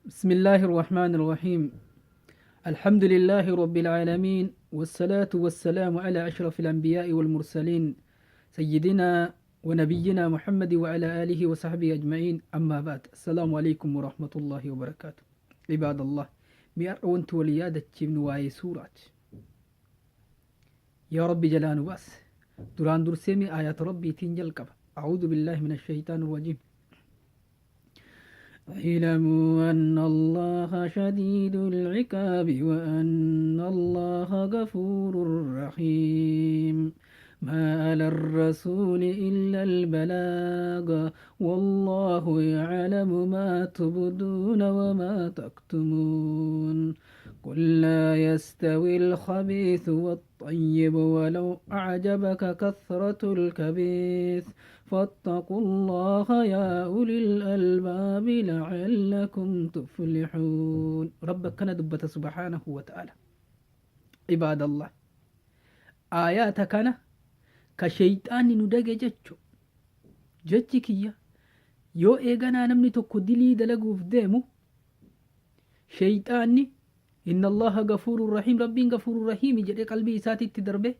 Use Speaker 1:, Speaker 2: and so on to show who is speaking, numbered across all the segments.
Speaker 1: بسم الله الرحمن الرحيم الحمد لله رب العالمين والصلاة والسلام على أشرف الأنبياء والمرسلين سيدنا ونبينا محمد وعلى آله وصحبه أجمعين أما بعد السلام عليكم ورحمة الله وبركاته عباد الله مئة وانت وليادة من واي سورة يا ربي جلان باس دران درسيمي آيات ربي تنجل قبل أعوذ بالله من الشيطان الرجيم اعلموا أن الله شديد العقاب وأن الله غفور رحيم ما على الرسول إلا البلاغ والله يعلم ما تبدون وما تكتمون قل لا يستوي الخبيث والطيب ولو أعجبك كثرة الخبيث فاتقوا الله يا أولي الألباب لعلكم تفلحون ربك كان دبت سبحانه وتعالى عباد الله آيات كان كشيطان ندق جتشو جتشي كيا yoo eeganaa namni tokko dilii dalaguuf deemu sheyxaanni inna allaha gafuurun rahiim rabbiin gafuurun rahiimi jedhee qalbii isaatitti darbe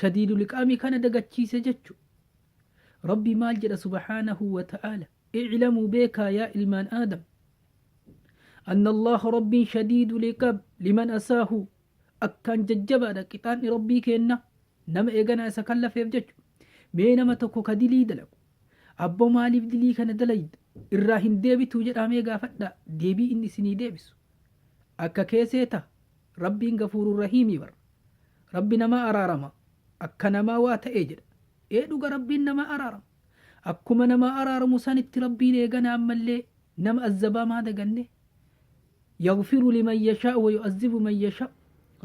Speaker 1: shadiidul iqaamii kana dagachiise jechu rabbi maal jedha subhaanahu wa ta'aala i'lamuu beekaa yaa ilmaan aadam anna allaha rabbiin shadiidul iqaab liman asaahu akkaan jajjabaadha qixaanni rabbii keenna nama eeganaa isa kallafeef jechu mee nama tokko ka dilii dalagu Abbo maaliif dilii kana dalayda? Irraa hin deebituu jedhaa mee gaafadhaa deebii inni isinii deebisu. Akka kee seeta? Rabbiin gafuurun rahiimii bar. Rabbi namaa araarama. Akka namaa waa ta'ee jedha. Ee dhuga Rabbiin namaa araarama. Akkuma namaa araaramu sanitti Rabbiin eegana ammallee nama azzabaa maa daganne? Yaghfiru liman yashaa'u wa yu'azzibu man yashaa'u.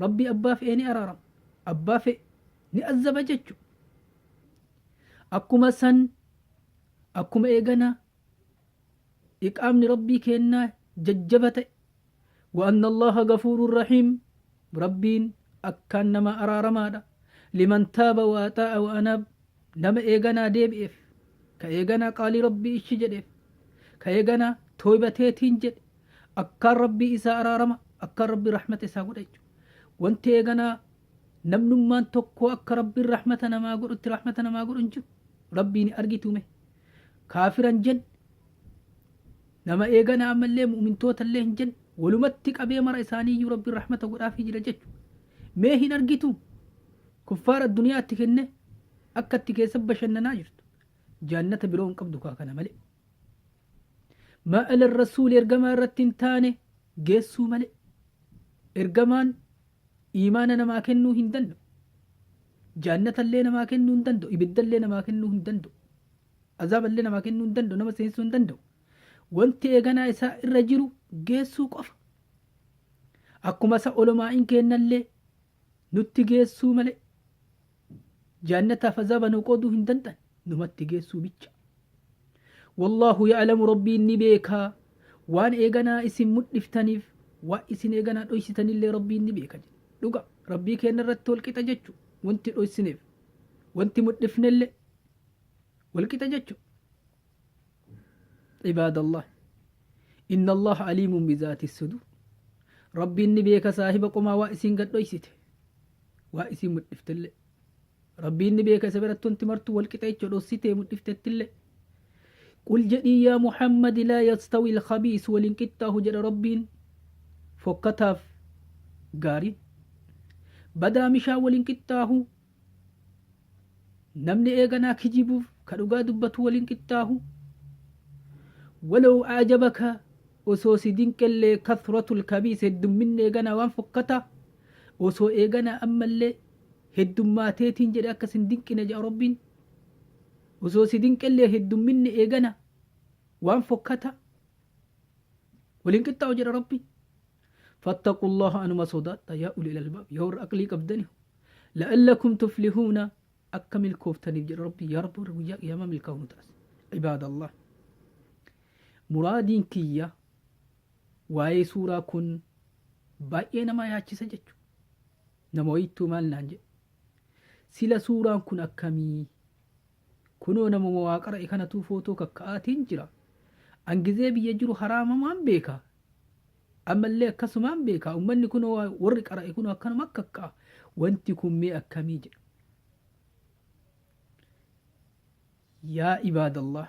Speaker 1: Rabbi abbaa fe'e ni araarama. Abbaa fe'e ni azzaba jechu. Akkuma san akkuma eegana iqaamni Rabbii keennaa jajjaba ta'e wa anna Allaaha gafuurun rahiim Rabbiin akkaan nama araaramaadha liman taaba wa axaa'a wa anaab nama eeganaa deebi'eef ka eeganaa qaalii Rabbii ishi jedheef ka eeganaa tooybateetiin jedhe akkaan Rabbii isaa araarama akkaan Rabbii rahmata isaa godha jechuudha wanti eeganaa Namnummaan tokko akka Rabbiin rahmata namaa godhutti rahmata namaa godhu hin jiru. Rabbiin hin argitu mee. Kaafira hin jenne. Nama eegana ammallee mu'mintoota illee hin jenne. Walumatti qabee mara isaanii iyyuu Rabbiin rahmata godhaafii jira jechuudha. Mee hin argitu. Kuffaara addunyaatti kenne akka itti keessa bashannanaa jirtu. Jaannata biroo hin qabdu kaa kana malee. Ma'ala rasuuli ergamaa irratti hin taane geessuu malee. Ergamaan Iimaana namaa kennuu hin danda'u. Jaannatallee namaa kennuu hin danda'u. Ibiddallee namaa kennuu hin danda'u. Azaaballee namaa kennuu hin danda'u. Nama seensisuu hin danda'u. Wanti eeganaa isaa irra jiru geessuu qofa. Akkuma isa olomaa'iin keennallee nutti geessuu malee jaannataaf azaaba nu qooduu hin danda'an numatti geessuu bicha. Wallaahu ya'lamu Rabbiin ni beeka waan eeganaa isin mudhiftaniif waan isin eeganaa dhoysitanillee Rabbiin ni beeka jedhe. Dhuga Rabbii keenna irratti wal qixa jechu wanti dhoysineef wanti mudhifnellee wal qixa jechu. Ibaadallah inna Allaha aliimun bizaati sudur Rabbiin ni beeka saahiba qomaa waa isin gad dhoysite waa isin mudhiftellee. Rabbiin ni beeka isa biratti wanti martuu wal qixa jechuudha dhossitee mudhiftettillee. Qul jedhii yaa Muhammad laa yastawi alkhabiis wal hin qixxaahu jedha Rabbiin fokkataaf gaariin. Badaa mishaa wal hin qixxaahu namni eeganaa kijibuuf ka dhugaa dubbatu wal hin qixxaahu. Walaw a'jabaka osoo si dinqellee kathratul kabiis heddumminni eeganaa waan fokkataa osoo eeganaa ammallee heddummaateetiin jedhe akka sin dinqine jedha Rabbiin. Osoo si dinqellee heddumminni eegana waan fokkata waliin qixxaa'u jedha Rabbiin. Fattaqullaha anuma sodaadha yaa ulil albaab yaa warra aqlii qabdani la'allakum tuflihuuna akka milkooftaniif jedha Rabbiin yaa Rabbi warra guyyaa qiyaamaa milkaa'u nu taasise. Ibaadallah. Muraadiin kiyya waa'ee suuraa kun baay'ee nama yaachisa jechuudha. Nama wayittuu maal naan jedhe. Sila suuraan kun akkamii? Kunoo namuma waa qara'e kanatuu footoo kakka'aatiin jira. An gizee biyya jiru haraamamaan beeka. Ammallee akkasumaan beeka ummanni kunoo warri qara'e kunoo akkanuma akka akkaa wanti kun mee akkamii jedha. Yaa ibaadallah,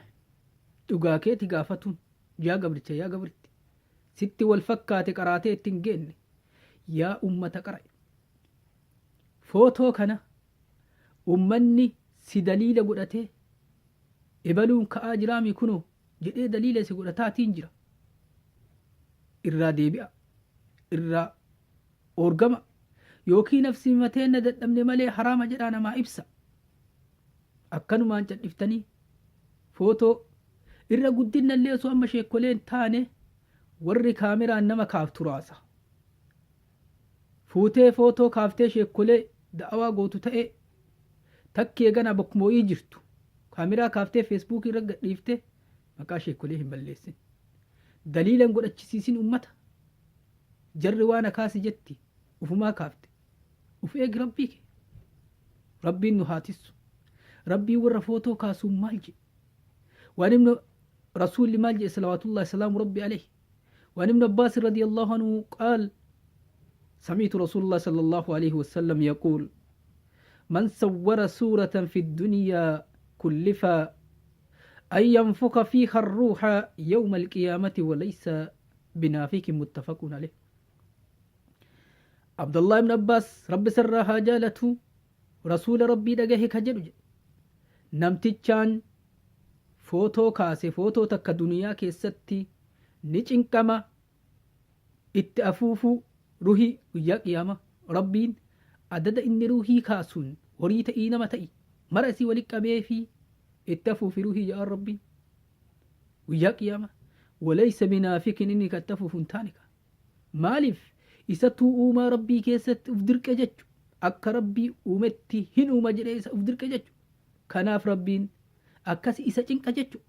Speaker 1: dhugaa keeti gaafatuun yaa gabricha yaa gabritti sitti wal fakkaate qaraatee itti hin geenne. Yaa ummata qara'e, footoo kana ummanni si daliila godhatee ebaluun ka'aa jiraami kunoo jedhee daliila si godhataatiin jira. Irraa deebi'a, irraa oorgama, yookiin nafsi mateenna dadhabne malee haraama jedhaa namaa ibsa. Akkanumaan cadhiftanii footoo irra guddinnallee osoo amma sheekkoleen taane warri kaameraan nama kaaftu raasa. Fuutee footoo kaaftee sheekkolee da'awaa gootu ta'ee takki eeganaa bakkuma wayii jirtu kaameraa kaaftee feesbuukii irra gadhiiftee maqaa sheekkolee hin balleessin. Daliila hin godhachisiisin ummata. Jarri waan akaasi jetti ufumaa kaafte. Uf eegi Rabbii kee. Rabbiin nu haa tissu. Rabbiin warra footoo kaasuun maal jedhe? Waan ibnu Rasuulli maal jedhe salawaatullahi salaamu Rabbi alayhi. Waan ibnu Abbaas radiyallahu anhu qaal سمعت رسول الله صلى الله عليه وسلم يقول من صور سورة في الدنيا كلف أن ينفخ فيها الروح يوم القيامة وليس بنافك متفق عليه. Abdallah ibn Abbaas Rabbi sirraa haa jaalatu Rasuula Rabbii dhagahe ka jedhu jedhe. Namtichaan footoo kaase footoo takka duniyaa keessatti ni cinqama itti afuufuu ruhii guyyaa qiyaamaa. Rabbiin adada inni ruhii kaasuun horii ta'ii nama ta'i mara isii wali qabeefii itti afuufi ruhii jedhaan Rabbiin guyyaa qiyaamaa. Walaysa binaafikin inni ka itti afuufu hin taane ka. Maaliif? Isatuu uumaa Rabbii keessatti uf dirqe jechu. Akka Rabbii uumetti hin uuma jedhee isa uf dirqe jechu. Kanaaf Rabbiin akkasi isa cinqa jechu.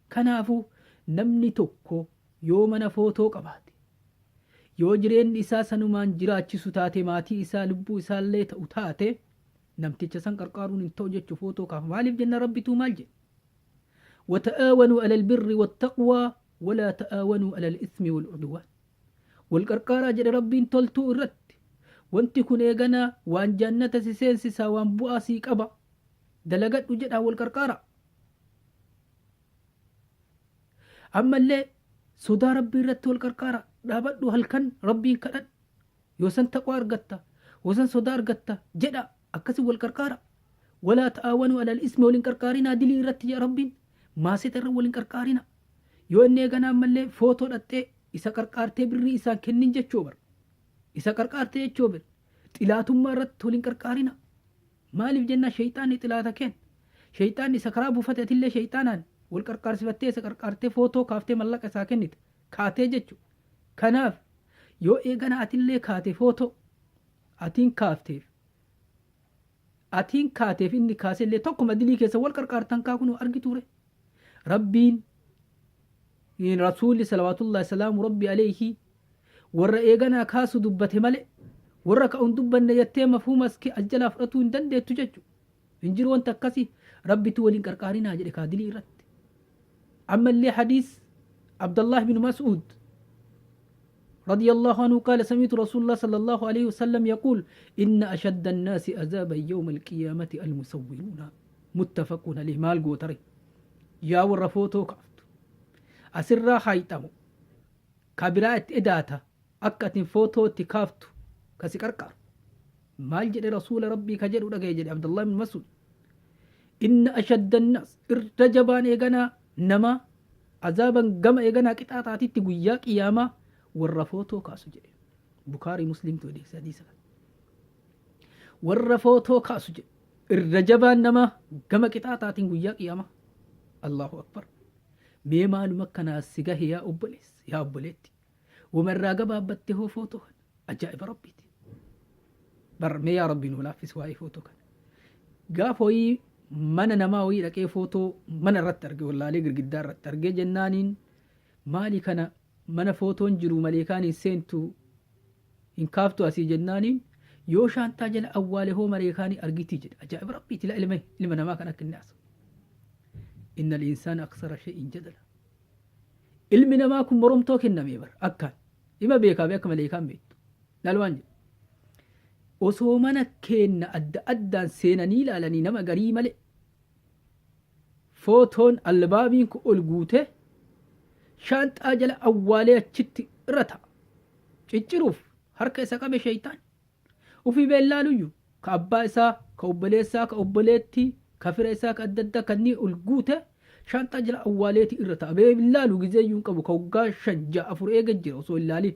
Speaker 1: Kanaafuu namni tokko yoo mana footoo qabaate, yoo jireenni isaa sanumaan jiraachisu taate maatii isaa lubbuu isaallee ta'u taate namticha san qarqaaruun hin ta'u jechu footoo kaafa. Maaliif jenna Rabbituu maal jedhe? Wata'aawanuu alal birri wattaqwaa walaa ta'aawanuu alal ismi wal udwaan. Wal qarqaaraa jedhe Rabbiin toltuu irratti. Wanti kun eeganaa waan jannata si seensisaa waan bu'aa sii qaba. Dalagadhu jedhaa wal qarqaaraa. Ammallee sodaa Rabbii irratti wal qarqaaraa. Dhaabadhu halkan Rabbiin kadhadhu. Yoo san taqwaa argatta, yoo san sodaa argatta jedhaa akkasi wal qarqaaraa. Walaa ta'aawanuu alal ismi wal hin qarqaarinaa dilii irratti jedha Rabbiin. Maaseta irra wal hin qarqaarinaa. Yoo inni eeganaa ammallee footoo dhaxxee isa qarqaartee birrii isaan kennin jechuu bar. Isa qarqaartee jechuu bar. Xilaatummaa irratti wal hin qarqaarinaa. Maaliif jennaan sheyxaanni xilaata keen. Sheyxaanni isa karaa buufate atillee sheyxaanaan wal qarqaarsifattee isa qarqaartee footoo kaaftee mallaqa isaa kennite kaatee jechu. Kanaaf yoo eegana atillee kaate footoo atiin kaafteef atiin kaateef inni kaasellee tokkuma dilii keessa wal qarqaartan kaa kunoo argituure. Rabbiin Rasuulli salawaatullahi salaamu Rabbi alayhi warra eeganaa kaasu dubbate malee warra ka'u hin dubbanne jettee mafhuuma as as jalaa fudhatuu hin dandeettu jechu. Hin jiru wanta akkasii. Rabbitu waliin qarqaarinaa jedhe kaa dilii irratti. Ammallee hadiis Abdallah bin Mas'ud رضي الله عنه قال سمعت رسول الله صلى الله عليه وسلم يقول إن أشد الناس عذابا يوم القيامة المصورون متفق عليه. Maal gootare yaa warra footoo kaaftu? Asirraa haayxamu ka biraa itti edaata akka atin footoo itti kaaftu ka si qarqaaru. Maal jedhe? Rasuula Rabbii ka jedhu dhagaye jedhe Abdullah ibn Mas'ud: inna ashadda annaas irra jabaan eeganaa namaa azaaban gama eeganaa qixaaxaatitti guyyaa qiyaamaa warra footoo kaasu jedhe. Bukaarii Muslimtu odeesse hadiisa kana. Warra footoo kaasu jedhe irra jabaan namaa gama qixaaxaatiin guyyaa qiyaamaa. Allahu akbar! Mee maaluma akkanaa si gahe yaa obboleessa, yaa obboleetti? Wama irraa gabaabbatte hoo footoo kana? Ajaa'iba Rabbiiti bar. Mee yaa Rabbi nuu laaffisi waa'ee footoo kana. Gaafa wayii mana namaa wayii dhaqee footoo mana irratti arge, wallaalee girgiddaa irratti argee jennaaniin, maali kana? Mana footoon jiru maleekaan hin seentu, hin kaaftu asii jennaaniin, yoo shaantaa jala awwaale hoo maleekaanii argitii jedhe. Ajaa'iba Rabbiiti! La ilma namaa kan akka inni haasa'u. Inna al-insaana aksara shay'in jadala. Ilmi namaa kun moromtoo kennamee bar akkaan. Ima beekaa bee akka maleekaan beektu. Laal waan jedhu. Osoo mana keenna adda addaan seenanii ilaalanii nama garii malee footoon albaabiin kun ol guutee shaanxaa jala awwaalee achitti irra ta'a. Cicciruuf harka isa qabe sheeyxaan. Ufii beellaaluyyu ka abbaa isaa, ka obboleessaa, ka obboleettii, ka fira isaa ka adda addaa kannii ol guute shaanxaa jala awwaaleeti irra ta'a. Bee laalu gizeeyyuu hin qabu ka waggaa 5, 6, 4 eega jira osoo hin laalin.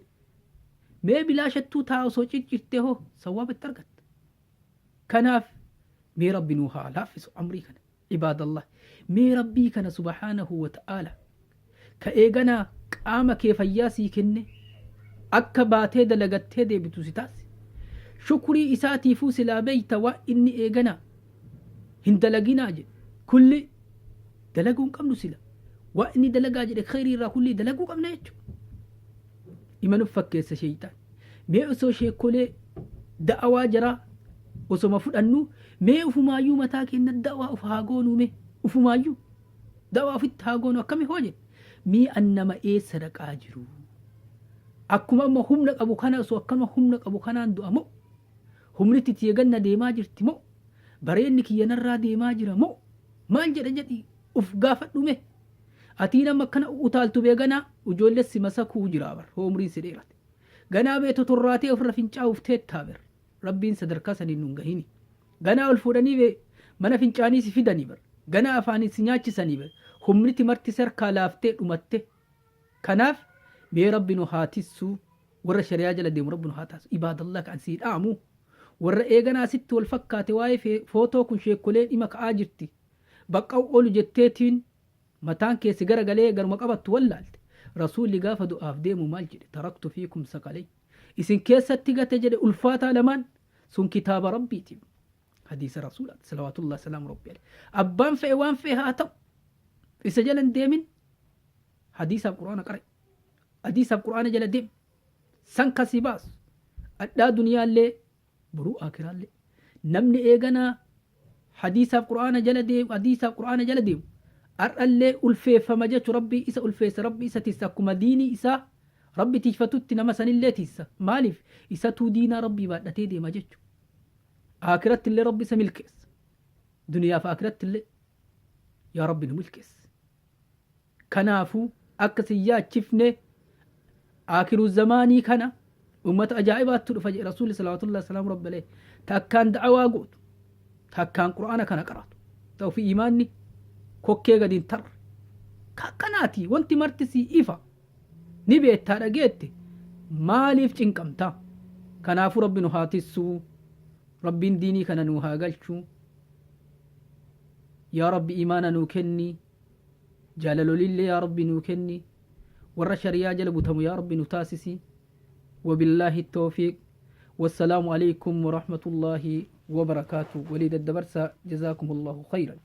Speaker 1: Mee bilaashattuu taa osoo ciccirtee hoo sawaaba itti argatta. Kanaaf mee Rabbi nuu haa laaffisu amrii kana. Ibaadallah mee Rabbii kana subhaanahu wa ta'aala ka eeganaa qaama kee fayyaa sii kenne akka baatee dalagattee deebitu si taasise. Shukrii isaatiifuu silaa beeyta waan inni eeganaa hin dalaginaa jedhe. Kulli dalaguu hin qabnu sila. Waan inni dalagaa jedhe kheyrii irraa kullii dalaguu qabna jechuudha. Ima nuf fakkeessa sheeyxaan. Mee osoo sheekkolee da'awaa jaraa osoma fudhannuu mee ufumaayyuu mataa keenna da'waa uf haa goonuu mee ufumaayyuu da'waa ufitti haa goonu akkami hoo jedhe mee an nama eessa dhaqaa jiru akkuma amma humna qabu kana osoo akkanuma humna qabu kanaan du'a moo humnitti tiyya ganna deemaa jirti moo bareenni kiyya narraa deemaa jira moo maal jedha jedhi uf gaafadhu mee Atii nama akkana utaaltu bee ganaa ujoollee si masakuu jiraa bar hoo umriin si dheerate. Ganaa bee totorraatee ofirra fincaa'uuf teettaa bar. Rabbiin sadarkaa saniin nun gahini. Ganaa ol fuudhanii bee mana fincaanii si fidanii bar. Ganaa afaaniin si nyaachisanii bar. Humniti marti si harkaa laaftee dhumatte. Kanaaf mee Rabbi nu haa tissuu warra shari'aa jala deemu Rabbi nu haa taasisu. Ibaadallah ka an sii dhaamu warra eeganaa sitti wal fakkaate waa'ee footoo kun sheekkoleen ima ka'aa jirti. Baqqa'u olu jetteetiin Mataan kee si garagalee garuma qabattu wallaalte. Rasuulli gaafa du'aaf deemu maal jedhe? Taraktu fiikum saqaleyn. Isin keessatti gate jedhe ulfaataa lamaan sun kitaaba Rabbiiti. Hadiisa Rasuulaati. Salawaatullahi salaamu Rabbi alayhi. Abbaan fe'e waan fe'e haa ta'u. Isa jala hin deemin. Hadiisaaf Qur'aana qara'i. Hadiisaaf Qur'aana jala deem. San ka si baasu. Adhaa duniyaallee Boruu Aakiraallee namni eeganaa hadiisaaf Qur'aana jala deemu hadiisaaf Qur'aana jala deemu har'allee ulfeeffama jechu Rabbii isa ulfeessa Rabbi isa tissa akkuma diinii isaa Rabbi tiifatutti nama sanillee tissa maaliif isatuu diinaa Rabbii baadhatee deema jechu Aakirattillee Rabbi isa milkeessa duniyaaf Aakirattillee yaa Rabbi nu milkeessi Kanaafuu akka sin yaachifne aakiru zamaanii kana ummata ajaa'ibaattu dhufa jedhe Rasuulli salawaatullahi salaamu rabbi alayhi ta akkaan da'awaa gootu ta akkaan qur'aana kana qaratu ta ofii imaanni kokkee gadi hin tarre ka akkanaati wanti marti sii ifa ni beettaa dhageette maaliif cinqamta kanaafuu rabbi nu haa tissuu rabbiin diinii kana nuu haa galchuu yaa rabbi imaana nuu kenni Jaalaloliillee yaa Rabbi nuu kenni. Warra shari'aa jala butamu yaa Rabbi nu taasisi. Wabillaahi tawfiiq. Wassalaamu aleykum warahmatullaahi wabarakaatu. Walii daddabarsaa. Jazaakumullahu khayran.